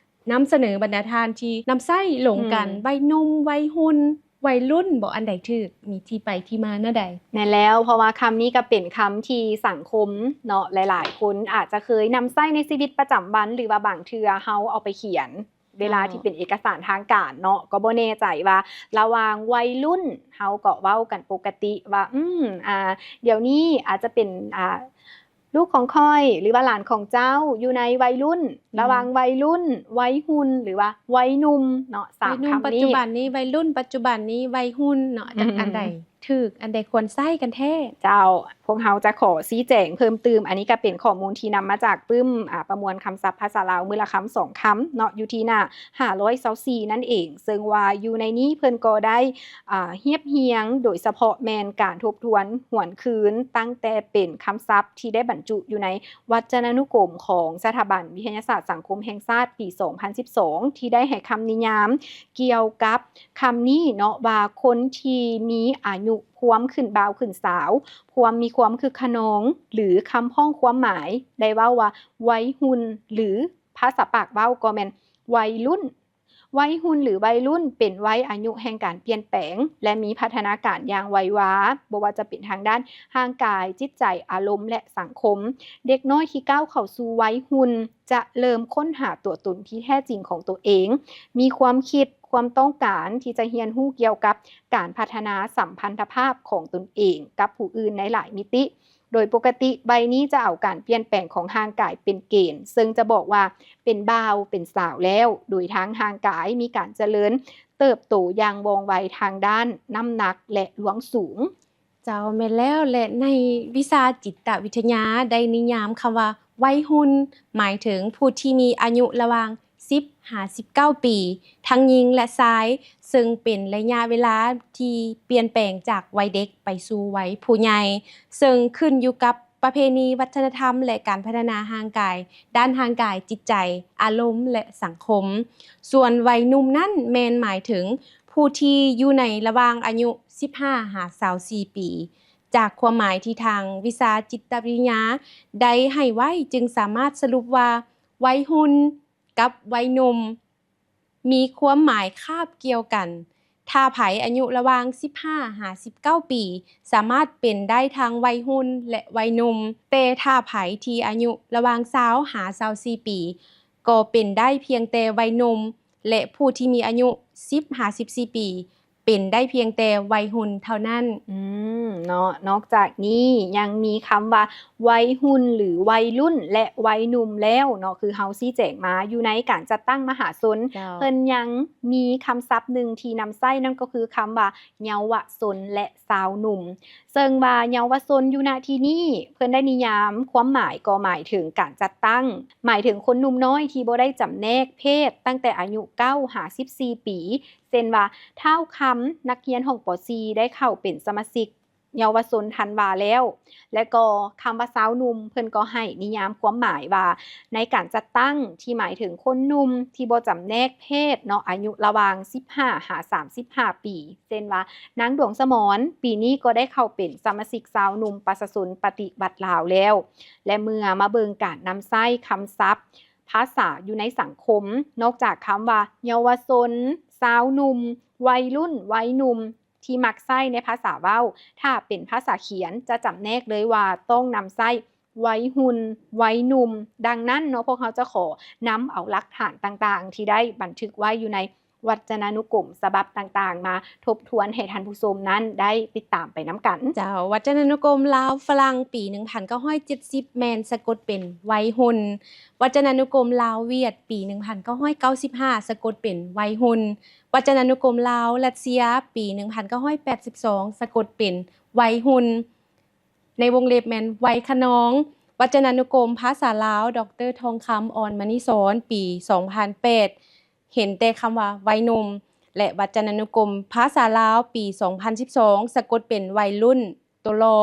ນຳສະເໜີບັນດາທ່ານທີ່ນຳໃຊ້ຫຼົງກັນ ອືມ ໄວໜຸ່ມ, ໄວຮຸ່ນ, ໄວລຸ້ນບໍ ອັນໃດຖືກ? ມີທີ່ໄປທີ່ມາແນວໃດ? ແມ່ນແລ້ວ ເພາະວ່າຄຳນີ້ກໍເປັນຄຳທີ່ສັງຄົມເນາະ ຫຼາຍໆຄົນອາດຈະເຄີຍນຳໃຊ້ໃນຊີວິດປະຈຳວັນ ຫຼືວ່າບາງເທື່ອເຮົາເອົາໄປຂຽນ ເວລາທີ່ເປັນເອກະສານທາງການເນາະ ກໍບໍ່ແນ່ໃຈວ່າລະຫວ່າງໄວລຸ້ນ ເຮົາກໍເວົ້າກັນປົກກະຕິວ່າ ອືມ ອ່າ ດຽວນີ້ອາດຈະເປັນ ອ່າ ລູກຂອງຂ້ອຍ ຫຼືວ່າຫຼານຂອງເຈົ້າຢູ່ໃນໄວລຸ້ນ ອືມ ລະຫວ່າງໄວລຸ້ນ, ໄວຮຸ່ນ ຫຼືວ່າໄວໜຸ່ມເນາະ ສາມຄຳນີ້ ໄວໜຸ່ມປັດຈຸບັນນີ້ ໄວລຸ້ນປັດຈຸບັນນີ້ ໄວຮຸ່ນເນາະ ອືມ ຈັກອັນໃດຖືກ ອັນໃດຄວນໃຊ້ກັນແທ້? ເຈົ້າ ພວກເຮົາຈະຂໍຊີ້ແຈງເພີ່ມຕື່ມ ອັນນີ້ກໍເປັນຂໍ້ມູນທີ່ນຳມາຈາກປຶ້ມ ອາ ປະມວນຄຳສັບພາສາລາວ ມື້ລະຄຳສອງຄຳເນາະ ຢູ່ທີ່ໜ້າຫ້າຮ້ອຍຊາວສີ່ນັ້ນເອງ ເຊິ່ງວ່າຢູ່ໃນນີ້ເພິ່ນກໍໄດ້ ອ່າ ຮຽບຮຽງ ໂດຍສະເພາະແມ່ນການທົບທວນຫວນຄືນ ຕັ້ງແຕ່ເປັນຄຳສັບທີ່ໄດ້ບັນຈຸຢູ່ໃນວັດຈະນານຸກົມຂອງສະຖາບັນວິທະຍາສາດສັງຄົມແຫ່ງຊາດປີສອງພັນສິບສອງ ທີ່ໄດ້ໃຫ້ຄຳນິຍາມກ່ຽວກັບຄຳນີ້ເນາະ ວ່າຄົນທີ່ມີອາຍຸ ຄວາມຂຶ້ນບ່າວຂຶ້ນສາວ, ຄວາມມີຄວາມຄຶກຂະນອງ ຫຼື ຄຳພ້ອງຄວາມໝາຍ ໄດ້ເວົ້າວ່າໄວຮຸ່ນ ຫຼື ພາສາປາກເວົ້າກໍແມ່ນໄວລຸ້ນ. ໄວຮຸ່ນ ຫຼື ໄວລຸ້ນ ເປັນໄວອາຍຸແຫ່ງການປ່ຽນແປງ ແລະ ມີພັດທະນາການຢ່າງໄວວາ, ບໍ່ວ່າຈະເປັນທາງດ້ານຮ່າງກາຍ, ຈິດໃຈ, ອາລົມ ແລະ ສັງຄົມ. ເດັກນ້ອຍທີ່ກ້າວເຂົ້າສູ່ໄວຮຸ່ນ ຈະເລີ່ມຄົ້ນຫາຕົວຕົນທີ່ແທ້ຈິງຂອງຕົວເອງ, ມີຄວາມຄິດ, ຄວາມຕ້ອງການທີ່ຈະຮຽນຮູ້ກ່ຽວກັບການພັດທະນາສຳພັນທະພາບຂອງຕົນເອງກັບຜູ້ອື່ນໃນຫຼາຍມິຕິ. ໂດຍປົກກະຕິໃບນີ້ຈະເອົາການປ່ຽນແປງຂອງຮ່າງກາຍເປັນເກນ, ເຊິ່ງຈະບອກວ່າເປັນບ່າວເປັນສາວແລ້ວ, ໂດຍທາງຮ່າງກາຍມີການຈະເລີນເຕີບໂຕຢ່າງວ່ອງໄວທາງດ້ານນ້ຳໜັກ ແລະ ລວງສູງ. ເຈົ້າ, ແມ່ນແລ້ວ. ແລະ ໃນວິຊາຈິດຕະວິທະຍາໄດ້ນິຍາມຄຳວ່າໄວຮຸ່ນ ໝາຍເຖິງຜູ້ທີ່ມີອາຍຸລະຫວ່າງສິບຫາສິບເກົ້າປີ, ທັງຍິງ ແລະ ຊາຍ, ເຊິ່ງເປັນໄລຍະເວລາທີ່ປ່ຽນແປງຈາກໄວເດັກໄປສູ່ໄວຜູ້ໃຫຍ່, ເຊິ່ງຂຶ້ນຢູ່ກັບປະເພນີ, ວັດທະນະທຳ ແລະ ການພັດທະນາຮ່າງກາຍ, ດ້ານຮ່າງກາຍ, ຈິດໃຈ, ອາລົມ ແລະ ສັງຄົມ. ສ່ວນໄວໜຸ່ມນັ້ນແມ່ນໝາຍເຖິງຜູ້ທີ່ຢູ່ໃນລະຫວ່າງອາຍຸສິບຫ້າຫາຊາວສີ່ປີ, ຈາກຄວາມໝາຍທີ່ທາງວິຊາຈິດຕະວິທະຍາໄດ້ໃຫ້ໄວ້ ຈຶ່ງສາມາດສະຫຼຸບວ່າໄວຮຸ່ນ ກັບໄວໜຸ່ມ ມີຄວາມໝາຍຄາບກ່ຽວກັນ. ຖ້າໃຜອາຍຸລະຫວ່າງສິບຫ້າຫາສິບເກົ້າປີ ສາມາດເປັນໄດ້ທັງໄວຮຸ່ນ ແລະ ໄວໜຸ່ມ, ແຕ່ຖ້າໃຜທີ່ອາຍຸລະຫວ່າງຊາວຫາຊາວສີ່ປີ ກໍເປັນໄດ້ພຽງແຕ່ໄວໜຸ່ມ ແລະ ຜູ້ທີ່ມີອາຍຸສິບຫາສິບສີ່ປີ ເປັນໄດ້ພຽງແຕ່ໄວຮຸ່ນເທົ່ານັ້ນ. ອືມ ເນາະ, ນອກຈາກນີ້ຍັງມີຄຳວ່າໄວຮຸ່ນ ຫຼື ໄວລຸ້ນ ແລະ ໄວໜຸ່ມແລ້ວເນາະ, ຄືເຮົາຊີ້ແຈງມາຢູ່ໃນການຈັດຕັ້ງມະຫາຊົນ, ເຈົ້າ. ເພິ່ນຍັງມີຄຳສັບໜຶ່ງທີ່ນຳໃຊ້, ນັ້ນກໍຄືຄຳວ່າເຍົາວະຊົນ ແລະ ຊາວໜຸ່ມ. ເຊິ່ງວ່າເຍົາວະຊົນຢູ່ ນະ ທີ່ນີ້ ເພິ່ນໄດ້ນິຍາມຄວາມໝາຍກໍໝາຍເຖິງການຈັດຕັ້ງ, ໝາຍເຖິງຄົນໜຸ່ມນ້ອຍທີ່ບໍ່ໄດ້ຈຳແນກເພດຕັ້ງແຕ່ອາຍຸເກົ້າຫາສິບສີ່ປີ, ເຊັ່ນວ່າ ທ້າວຄຳ ນັກຮຽນຫ້ອງ ປໍສີ່ ໄດ້ເຂົ້າເປັນສະມາຊິກເຍົາວະຊົນທັນວາແລ້ວ. ແລະກໍຄຳວ່າຊາວໜຸ່ມ ເພິ່ນກໍໃຫ້ນິຍາມຄວາມໝາຍວ່າ ໃນການຈັດຕັ້ງທີ່ໝາຍເຖິງຄົນໜຸ່ມທີ່ບໍ່ຈຳແນກເພດເນາະ, ອາຍຸລະຫວ່າງສິບຫ້າຫາສາມສິບຫ້າປີ, ເຊັ່ນວ່າ ນາງດວງສະໝອນ ປີນີ້ກໍໄດ້ເຂົ້າເປັນສະມາຊິກຊາວໜຸ່ມປະຊາຊົນປະຕິວັດລາວແລ້ວ. ແລະເມື່ອມາເບິ່ງການນຳໃຊ້ຄຳສັບພາສາຢູ່ໃນສັງຄົມ, ນອກຈາກຄຳວ່າເຍົາວະຊົນ, ຊາວໜຸ່ມ, ໄວລຸ້ນ, ໄວໜຸ່ມ ທີ່ມັກໃຊ້ໃນພາສາເວົ້າ, ຖ້າເປັນພາສາຂຽນຈະຈຳແນກເລີຍວ່າຕ້ອງນຳໃຊ້ໄວຮຸ່ນ, ໄວໜຸ່ມ. ດັ່ງນັ້ນເນາະ, ພວກເຮົາຈະຂໍນຳເອົາຫຼັກຖານຕ່າງໆ ທີ່ໄດ້ບັນທຶກໄວ້ຢູ່ໃນວັດຈະນານຸກົມສະບັບຕ່າງໆ ມາທົບທວນໃຫ້ທ່ານຜູ້ຊົມນັ້ນໄດ້ຕິດຕາມໄປນຳກັນ. ເຈົ້າ, ວັດຈະນານຸກົມລາວຝຣັ່ງປີໜຶ່ງພັນເກົ້າຮ້ອຍເຈັດສິບ ແມ່ນສະກົດເປັນໄວຮຸ່ນ, ວັດຈະນານຸກົມລາວຫວຽດປີໜຶ່ງພັນເກົ້າຮ້ອຍເກົ້າສິບຫ້າ ສະກົດເປັນໄວຮຸ່ນ, ວັດຈະນານຸກົມລາວ-ຣັດເຊຍ ປີໜຶ່ງພັນເກົ້າຮ້ອຍແປດສິບສອງ ສະກົດເປັນໄວຮຸ່ນ ໃນວົງເລັບແມ່ນໄວຂະນອງ, ວັດຈະນານຸກົມພາສາລາວ ດອກເຕີ ທອງຄຳ ອ່ອນມະນີສອນ ປີສອງພັນແປດ ເຫັນແຕ່ຄຳວ່າໄວໜຸ່ມ ແລະ ວັດຈະນານຸກົມພາສາລາວ ປີສອງພັນສິບສອງ ສະກົດເປັນໄວລຸ້ນ ໂຕ ລໍ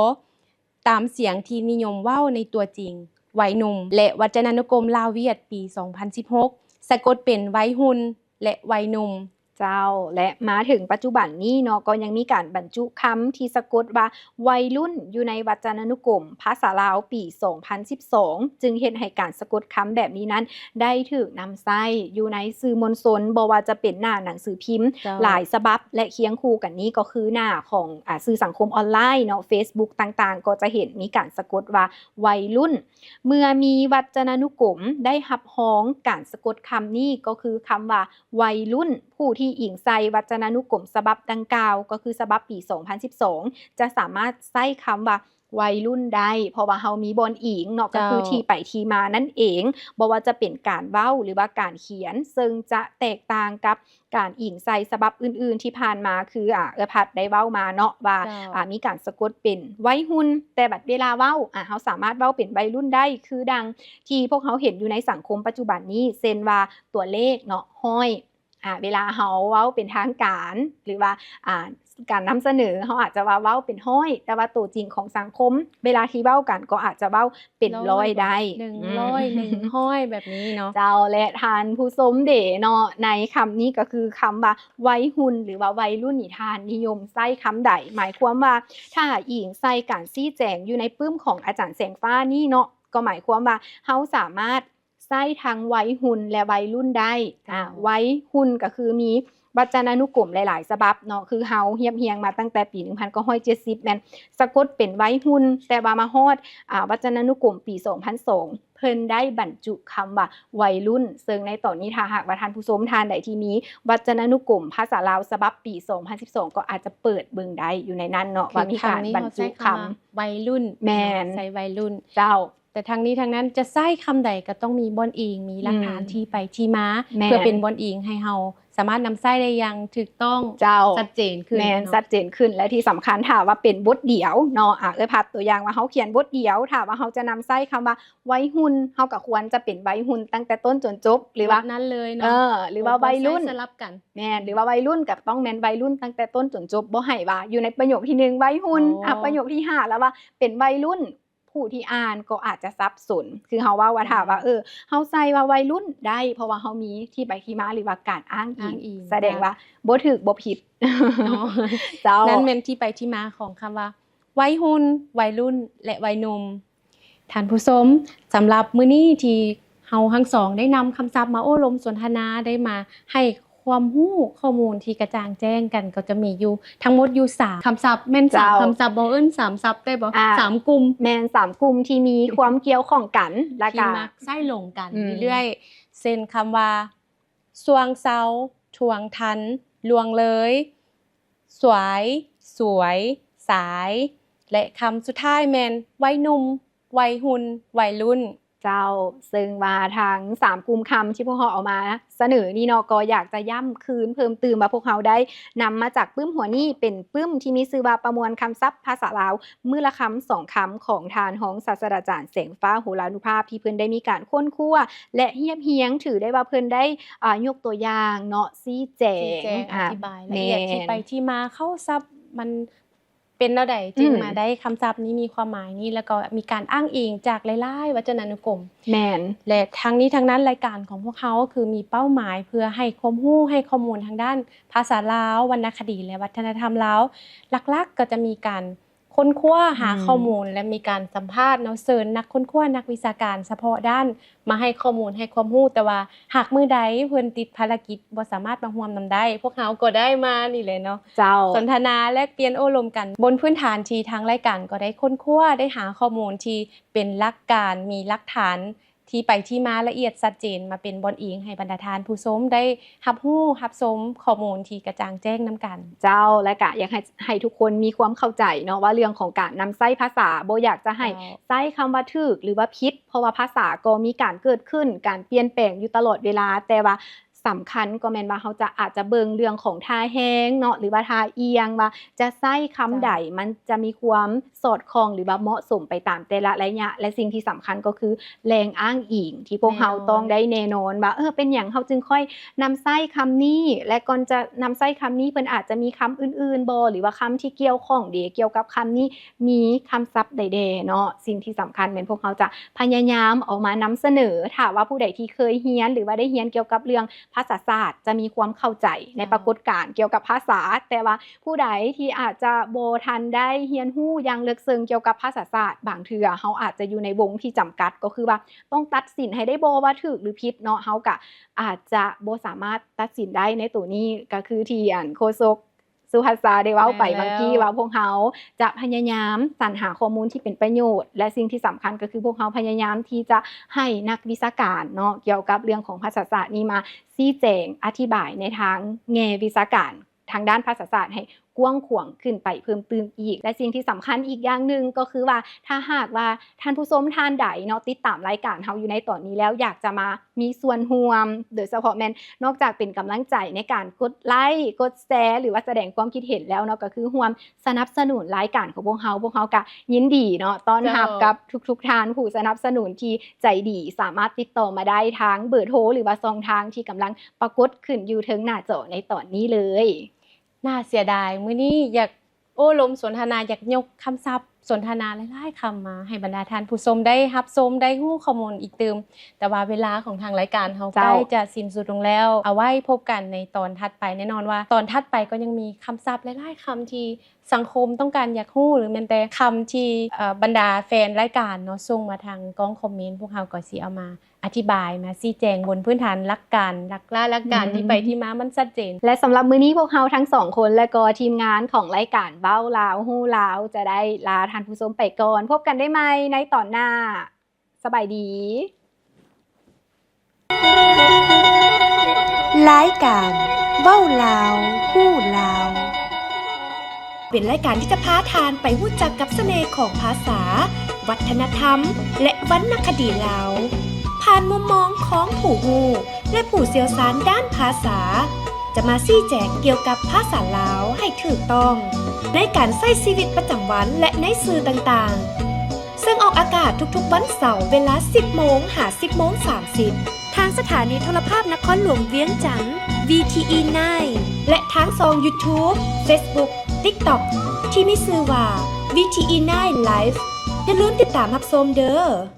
ຕາມສຽງທີ່ນິຍົມເວົ້າໃນຕົວຈິງ ໄວໜຸ່ມ ແລະ ວັດຈະນານຸກົມລາວຫວຽດ ປີສອງພັນສິບຫົກ ສະກົດເປັນໄວຮຸ່ນ ແລະ ໄວໜຸ່ມ. ເຈົ້າ, ແລະ ມາເຖິງປັດຈຸບັນນີ້ເນາະ, ກໍຍັງມີການບັນຈຸຄຳທີ່ສະກົດວ່າໄວລຸ້ນ ຢູ່ໃນວັດຈະນານຸກົມພາສາລາວປີສອງພັນສິບສອງ ຈຶ່ງເຮັດໃຫ້ການສະກົດຄຳແບບນີ້ນັ້ນໄດ້ຖືກນຳໃຊ້ຢູ່ໃນສື່ມວນຊົນ, ບໍ່ວ່າຈະເປັນໜ້າໜັງສືພິມ ເຈົ້າ. ຫຼາຍສະບັບ ແລະ ຄຽງຄູ່ກັນນີ້ກໍຄືໜ້າຂອງ ອາ ສື່ສັງຄົມອອນລາຍເນາະ, ເຟສບຸກຕ່າງໆ ກໍຈະເຫັນມີການສະກົດວ່າໄວລຸ້ນ. ເມື່ອມີວັດຈະນານຸກົມໄດ້ຮັບຮອງການສະກົດຄຳນີ້ ກໍຄືຄຳວ່າໄວລຸ້ນ, ຜູ້ທີ່ອີງໃສ່ວັດຈະນານຸກົມສະບັບດັ່ງກ່າວ ກໍຄືສະບັບປີສອງພັນສິບສອງ ຈະສາມາດໃຊ້ຄຳວ່າໄວລຸ້ນໄດ້, ເພາະວ່າເຮົາມີບ່ອນອີງເນາະ, ເຈົ້າ. ກໍຄືທີ່ໄປທີ່ມານັ້ນເອງ, ບໍ່ວ່າຈະເປັນການເວົ້າ ຫຼືວ່າການຂຽນ, ເຊິ່ງຈະແຕກຕ່າງກັບ ການອີງໃສ່ສະບັບອື່ນໆທີ່ຜ່ານມາ ຄື ອາ ເອື້ອຍພັດໄດ້ເວົ້າມາເນາະວ່າ ເຈົ້າ. ອາ ມີການສະກົດເປັນໄວຮຸ່ນ, ແຕ່ບັດເວລາເວົ້າ ອາ ເຮົາສາມາດເວົ້າເປັນໄວລຸ້ນໄດ້ ຄືດັ່ງທີ່ພວກເຮົາເຫັນຢູ່ໃນສັງຄົມປັດຈຸບັນນີ້ ເຊັ່ນວ່າຕົວເລກເນາະ ຮ້ອຍ ອາ ເວລາເຮົາເວົ້າເປັນທາງການ ຫຼືວ່າ ອາ ການນຳສະເໜີ ເຮົາອາດຈະວ່າເວົ້າເປັນຮ້ອຍ ແຕ່ວ່າໂຕຈິງຂອງສັງຄົມ ເວລາທີ່ເວົ້າກັນກໍອາດຈະເວົ້າເປັນຮ້ອຍໄດ້. ໜຶ່ງຮ້ອຍ ອືມ ໜຶ່ງຮ້ອຍ ແບບນີ້ເນາະ. ເຈົ້າ ແລະ ທ່ານຜູ້ຊົມເດເນາະ ໃນຄຳນີ້ກໍຄືຄຳວ່າໄວຮຸ່ນ ຫຼືວ່າໄວລຸ້ນນີ້ ທ່ານນິຍົມໃຊ້ຄຳໃດ? ໝາຍຄວາມວ່າ ຖ້າອີງໃສ່ການຊີ້ແຈງຢູ່ໃນປຶ້ມຂອງອາຈານແສງຟ້ານີ້ເນາະ ກໍໝາຍຄວາມວ່າເຮົາສາມາດ ໃຊ້ທັງໄວຮຸ່ນ ແລະ ໄວລຸ້ນໄດ້. ອາ ເຈົ້າ ໄວຮຸ່ນກໍຄືມີວັດຈະນານຸກົມຫຼາຍໆສະບັບເນາະ ຄືເຮົາຮຽບຮຽງມາຕັ້ງແຕ່ປີໜຶ່ງພັນເກົ້າຮ້ອຍເຈັດສິບ ແມ່ນສະກົດເປັນໄວຮຸ່ນ ແຕ່ວ່າມາຮອດ ອາ ວັດຈະນານຸກົມປີສອງພັນສອງ ເພິ່ນໄດ້ບັນຈຸຄຳວ່າໄວລຸ້ນ ເຊິ່ງໃນຕອນນີ້ ຖ້າຫາກວ່າທ່ານຜູ້ຊົມທ່ານໃດທີ່ມີວັດຈະນານຸກົມພາສາລາວສະບັບປີສອງພັນສິບສອງ ກໍອາດຈະເປີດເບິ່ງໄດ້ຢູ່ໃນນັ້ນເນາະ ຄື ວ່າມີການບັນຈຸຄຳ ທາງນີ້ເຮົາໃຊ້ຄຳວ່າໄວລຸ້ນ ແມ່ນ ເນາະ ໃຊ້ໄວລຸ້ນ ເຈົ້າ. ແຕ່ທັງນີ້ທັງນັ້ນຈະໃຊ້ຄຳໃດກໍຕ້ອງມີບ່ອນອີງ ມີຫຼັກຖານ ອືມ ທີ່ໄປທີ່ມາ ແມ່ນ ເພື່ອເປັນບ່ອນອີງໃຫ້ເຮົາສາມາດນຳໃຊ້ໄດ້ຢ່າງຖືກຕ້ອງ ເຈົ້າ ຊັດເຈນຂຶ້ນ ແມ່ນ ເນາະ ຊັດເຈນຂຶ້ນ ແລະ ທີ່ສຳຄັນ ຖ້າວ່າເປັນບົດດຽວເນາະ ອາ ເອື້ອຍພັດຕົວຢ່າງວ່າເຮົາຂຽນບົດດຽວ ຖ້າວ່າເຮົາຈະນຳໃຊ້ຄຳວ່າໄວຮຸ່ນ ເຮົາກໍຄວນຈະເປັນໄວຮຸ່ນຕັ້ງແຕ່ຕົ້ນຈົນຈົບ ຫຼືວ່າ ບົດນັ້ນເລີຍເນາະ ເອີ ຫຼືວ່າໄວລຸ້ນ ບໍ່ໃຊ້ສະຫຼັບກັນ ແມ່ນ ຫຼືວ່າໄວລຸ້ນກໍຕ້ອງແມ່ນໄວລຸ້ນຕັ້ງແຕ່ຕົ້ນຈົນຈົບ ບໍ່ໃຫ້ວ່າຢູ່ໃນປະໂຫຍກທີໜຶ່ງໄວຮຸ່ນ ໂອ້ ອາ ປະໂຫຍກທີຫ້າແລ້ວວ່າເປັນໄວລຸ້ນ ຜູ້ທີ່ອ່ານກໍອາດຈະສັບສົນ ຄືເຮົາເວົ້າວ່າ ອືມ ຖ້າວ່າ ເອີ ເຮົາໃສ່ວ່າໄວລຸ້ນໄດ້ ເພາະວ່າເຮົາມີທີ່ໄປທີ່ມາ ຫຼືວ່າການອ້າງອີງ ອ້າງອີງ ສະແດງວ່າບໍ່ຖືກບໍ່ຜິດເນາະ ເຈົ້າ ນັ້ນແມ່ນທີ່ໄປທີ່ມາຂອງຄຳວ່າໄວຮຸ່ນ ໄວລຸ້ນ ແລະ ໄວໜຸ່ມ. ທ່ານຜູ້ຊົມ ສຳລັບມື້ນີ້ທີ່ເຮົາທັງສອງໄດ້ນຳຄຳສັບມາໂອ້ລົມສົນທະນາ ໄດ້ມາໃຫ້ ຄວາມຮູ້ຂໍ້ມູນທີ່ກະຈ່າງແຈ້ງກັນ ກໍຈະມີຢູ່ທັງໝົດຢູ່ສາມຄຳສັບ ແມ່ນສາມ ເຈົ້າ ຄຳສັບບໍ່? ເອີ້ນສາມສັບໄດ້ບໍ່? ອາ ສາມກຸ່ມ ແມ່ນ ສາມກຸ່ມທີ່ມີຄວາມກ່ຽວຂ້ອງກັນ ແລະ ທີ່ກະມັກໃຊ້ຫຼົງກັນ ອືມ ເລື້ອຍໆ ເຊັ່ນ ຄຳວ່າ ຊ່ວງເຊົາ, ທວງທັນ, ລ່ວງເລີຍ, ສວາຍ, ສວຍ, ສາຍ ແລະ ຄຳສຸດທ້າຍແມ່ນ ໄວໜຸ່ມ, ໄວຮຸ່ນ, ໄວລຸ້ນ. ເຈົ້າ ເຊິ່ງວ່າທັງສາມກຸ່ມຄຳທີ່ພວກເຮົາເອົາມາສະເໜີນີ້ເນາະ ກໍຢາກຈະຢ້ຳຄືນເພີ່ມຕື່ມວ່າ ພວກເຮົາໄດ້ນຳມາຈາກປຶ້ມຫົວນີ້ ເປັນປຶ້ມທີ່ມີຊື່ວ່າ ປະມວນຄຳສັບພາສາລາວ ມື້ລະຄຳສອງຄຳ ຂອງທ່ານຮອງສາດສະດາຈານ ແສງຟ້າ ໂຫລານຸພາບ ທີ່ເພິ່ນໄດ້ມີການຄົ້ນຄວ້າ ແລະ ຮຽບຮຽງ ຖືໄດ້ວ່າເພິ່ນໄດ້ ອາ ຍົກຕົວຢ່າງເນາະ ຊີ້ແຈງ ຊີ້ແຈງ ອະ ອະທິບາຍລະອຽດ ແມ່ນ ທີ່ໄປທີ່ມາ ເຂົ້າສັບມັນ ເປັນແນວໃດຈຶ່ງ ອືມ ມາໄດ້ຄຳສັບນີ້ ມີຄວາມໝາຍນີ້ ແລ້ວກໍມີການອ້າງອີງຈາກຫຼາຍໆວັດຈະນານຸກົມ. ແມ່ນ ແລະ ທັງນີ້ທັງນັ້ນ ລາຍການຂອງພວກເຮົາຄືມີເປົ້າໝາຍເພື່ອໃຫ້ຄວາມຮູ້ ໃຫ້ຂໍ້ມູນທາງດ້ານພາສາລາວ, ວັນນະຄະດີ ແລະ ວັດທະນະທຳລາວ. ຫຼັກໆກໍຈະມີການຄົ້ນຄວ້າຫາ ອືມ ຂໍ້ມູນ ແລະ ມີການສຳພາດເນາະ ເຊີນນັກຄົ້ນຄວ້າ ນັກວິຊາການສະເພາະດ້ານ ມາໃຫ້ຂໍ້ມູນໃຫ້ຄວາມຮູ້, ແຕ່ວ່າຫາກມື້ໃດເພິ່ນຕິດພາລະກິດບໍ່ສາມາດມາຮ່ວມນຳໄດ້ ພວກເຮົາກໍໄດ້ມານີ້ແຫຼະເນາະ ເຈົ້າ ສົນທະນາແລກປ່ຽນໂອ້ລົມກັນ ບົນພື້ນຖານທີ່ທາງລາຍການກໍໄດ້ຄົ້ນຄວ້າ ໄດ້ຫາຂໍ້ມູນທີ່ເປັນຫຼັກການ ມີຫຼັກຖານທີ່ໄປທີ່ມາລະອຽດຊັດເຈນ ມາເປັນບ່ອນອີງໃຫ້ບັນດາທ່ານຜູ້ຊົມໄດ້ຮັບຮູ້ຮັບຊົມຂໍ້ມູນທີ່ກະຈ່າງແຈ້ງນຳກັນ. ເຈົ້າ ແລະ ກະຢາກໃຫ້ ໃຫ້ທຸກຄົນມີຄວາມເຂົ້າໃຈເນາະ ວ່າເລື່ອງຂອງການນຳໃຊ້ພາສາ ບໍ່ຢາກຈະໃຫ້ ເຈົ້າ ໃຊ້ຄຳວ່າຖືກ ຫຼືວ່າຜິດ ເພາະວ່າພາສາກໍມີການເກີດຂຶ້ນ ການປ່ຽນແປງຢູ່ຕະຫຼອດເວລາ ແຕ່ວ່າສຳຄັນກໍແມ່ນວ່າເຮົາຈະ ອາດຈະເບິ່ງເລື່ອງຂອງທ່າແຮງເນາະ ຫຼືວ່າທ່າອ່ຽງ ວ່າຈະໃຊ້ຄຳໃດ ເຈົ້າ ມັນຈະມີຄວາມສອດຄ່ອງ ຫຼືວ່າເໝາະສົມໄປຕາມແຕ່ລະໄລຍະ ແລະ ສິ່ງທີ່ສຳຄັນກໍຄືແຫຼ່ງອ້າງອີງ ທີ່ພວກເຮົາ ແນ່ນອນ ຕ້ອງໄດ້ແນ່ນອນວ່າ ເອີ ເປັນຫຍັງເຮົາຈຶ່ງຄ່ອຍນຳໃຊ້ຄຳນີ້ ແລະ ກ່ອນຈະນຳໃຊ້ຄຳນີ້ ເພິ່ນອາດຈະມີຄຳອື່ນໆບໍ່ ຫຼືວ່າຄຳທີ່ກ່ຽວຂ້ອງເດ ກ່ຽວກັບຄຳນີ້ ມີຄຳສັບໃດແດ່ເນາະ. ສິ່ງທີ່ສຳຄັນແມ່ນພວກເຮົາຈະພະຍາຍາມເອົາມານຳສະເໜີ ຖ້າວ່າຜູ້ໃດທີ່ເຄີຍຮຽນ ຫຼືວ່າໄດ້ຮຽນກ່ຽວກັບເລື່ອງພາສາສາດ ຈະມີຄວາມເຂົ້າໃຈໃນ ເຈົ້າ ປາກົດການກ່ຽວກັບພາສາ, ແຕ່ວ່າຜູ້ໃດທີ່ອາດຈະບໍ່ທັນໄດ້ຮຽນຮູ້ຢ່າງເລິກເຊິ່ງກ່ຽວກັບພາສາສາດ ບາງເທື່ອເຮົາອາດຈະຢູ່ໃນວົງທີ່ຈຳກັດ ກໍຄືວ່າຕ້ອງຕັດສິນໃຫ້ໄດ້ບໍ່ວ່າຖືກ ຫຼື ຜິດເນາະ, ເຮົາກະອາດຈະບໍ່ສາມາດຕັດສິນໄດ້ໃນໂຕນີ້. ກະຄືທີ່ອັນໂຄສົກ ສຸພັດສາໄດ້ເວົ້າໄປ ແມ່ນແລ້ວ ບາງທີວ່າພວກເຮົາຈະພະຍາຍາມສັນຫາຂໍ້ມູນທີ່ເປັນປະໂຫຍດ ແລະ ສິ່ງທີ່ສຳຄັນກໍຄືພວກເຮົາພະຍາຍາມທີ່ຈະໃຫ້ນັກວິຊາການເນາະ ກ່ຽວກັບເລື່ອງຂອງພາສາສາດນີ້ມາຊີ້ແຈງອະທິບາຍໃນທາງແງ່ວິຊາການທາງດ້ານພາສາສາດໃຫ້ກວ້າງຂວາງຂຶ້ນໄປເພີ່ມຕື່ມອີກ ແລະ ສິ່ງທີ່ສຳຄັນອີກຢ່າງໜຶ່ງກໍຄືວ່າ ຖ້າຫາກວ່າທ່ານຜູ້ຊົມທ່ານໃດເນາະ ຕິດຕາມລາຍການເຮົາຢູ່ໃນຕອນນີ້ແລ້ວ ຢາກຈະມາ ມີສ່ວນຮ່ວມ ໂດຍສະເພາະແມ່ນນອກຈາກເປັນກຳລັງໃຈໃນການກົດໄລ ກົດແຊ ຫຼືວ່າສະແດງຄວາມຄິດເຫັນແລ້ວເນາະ ກໍຄືຮ່ວມສະໜັບສະໜູນລາຍການຂອງພວກເຮົາ, ພວກເຮົາກະຍິນດີເນາະ ຕ້ອນຮັບ ເຈົ້າ ກັບທຸກໆທ່ານຜູ້ສະໜັບສະໜູນທີ່ໃຈດີ. ສາມາດຕິດຕໍ່ມາໄດ້ທາງເບີໂທ ຫຼືວ່າຊ່ອງທາງທີ່ກຳລັງປາກົດຂຶ້ນຢູ່ເທິງໜ້າຈໍໃນຕອນນີ້ເລີຍ. ໜ້າເສຍດາຍ ມື້ນີ້ຢາກໂອ້ລົມສົນທະນາ ຢາກຍົກຄຳສັບສົນທະນາຫຼາຍໆຄຳມາໃຫ້ບັນດາທ່ານຜູ້ຊົມໄດ້ຮັບຊົມ ໄດ້ຮູ້ຂໍ້ມູນອີກຕື່ມ, ແຕ່ວ່າເວລາຂອງທາງລາຍການເຮົາ ເຈົ້າ ໃກ້ຈະສິ້ນສຸດລົງແລ້ວ. ເອົາໄວ້ພົບກັນໃນຕອນຖັດໄປ. ແນ່ນອນວ່າຕອນຖັດໄປກໍຍັງມີຄຳສັບຫຼາຍໆຄຳທີ່ສັງຄົມຕ້ອງການຢາກຮູ້ ຫຼືແມ່ນແຕ່ຄຳທີ່ ເອີ ບັນດາແຟນລາຍການເນາະ ສົ່ງມາທາງກ້ອງຄອມເມັນ, ພວກເຮົາກໍຊິເອົາມາ ອະທິບາຍມາຊີ້ແຈງບົນພື້ນຖານຫຼັກການ ຫຼັກລາ ຫຼັກການ ອືມ ທີ່ໄປທີ່ມາມັນຊັດເຈນ. ແລະ ສຳລັບມື້ນີ້ພວກເຮົາທັງສອງຄົນ ແລະ ກໍທີມງານຂອງລາຍການເວົ້າລາວຮູ້ລາວ ຈະໄດ້ລາທ່ານຜູ້ຊົມໄປກ່ອນ. ພົບກັນໄດ້ໃໝ່ໃນຕອນໜ້າ. ສະບາຍດີ. ລາຍການເວົ້າລາວຮູ້ລາວ ເປັນລາຍການທີ່ຈະພາທ່ານໄປຮູ້ຈັກກັບສະເໜ່ຂອງພາສາ, ວັດທະນະທຳ ແລະ ວັນນະຄະດີລາວ ຜ່ານມຸມມອງຂອງຜູ້ຮູ້ ແລະ ຜູ້ຊ່ຽວຊານດ້ານພາສາ ຈະມາຊີ້ແຈງກ່ຽວກັບພາສາລາວໃຫ້ຖືກຕ້ອງ ໃນການໃຊ້ຊີວິດປະຈຳວັນ ແລະ ໃນສື່ຕ່າງໆ. ເຊິ່ງອອກອາກາດທຸກໆວັນເສົາເວລາສິບໂມງຫາສິບໂມງສາມສິບ ທາງສະຖານີໂທລະພາບນະຄອນຫຼວງວຽງຈັນ ວີທີອີ ນາຍ ແລະ ທາງຊ່ອງ YouTube, Facebook, TikTok ທີ່ມີຊື່ວ່າ ວີທີອີ ນາຍ Live. ຢ່າລືມຕິດຕາມຮັບຊົມເດີ້.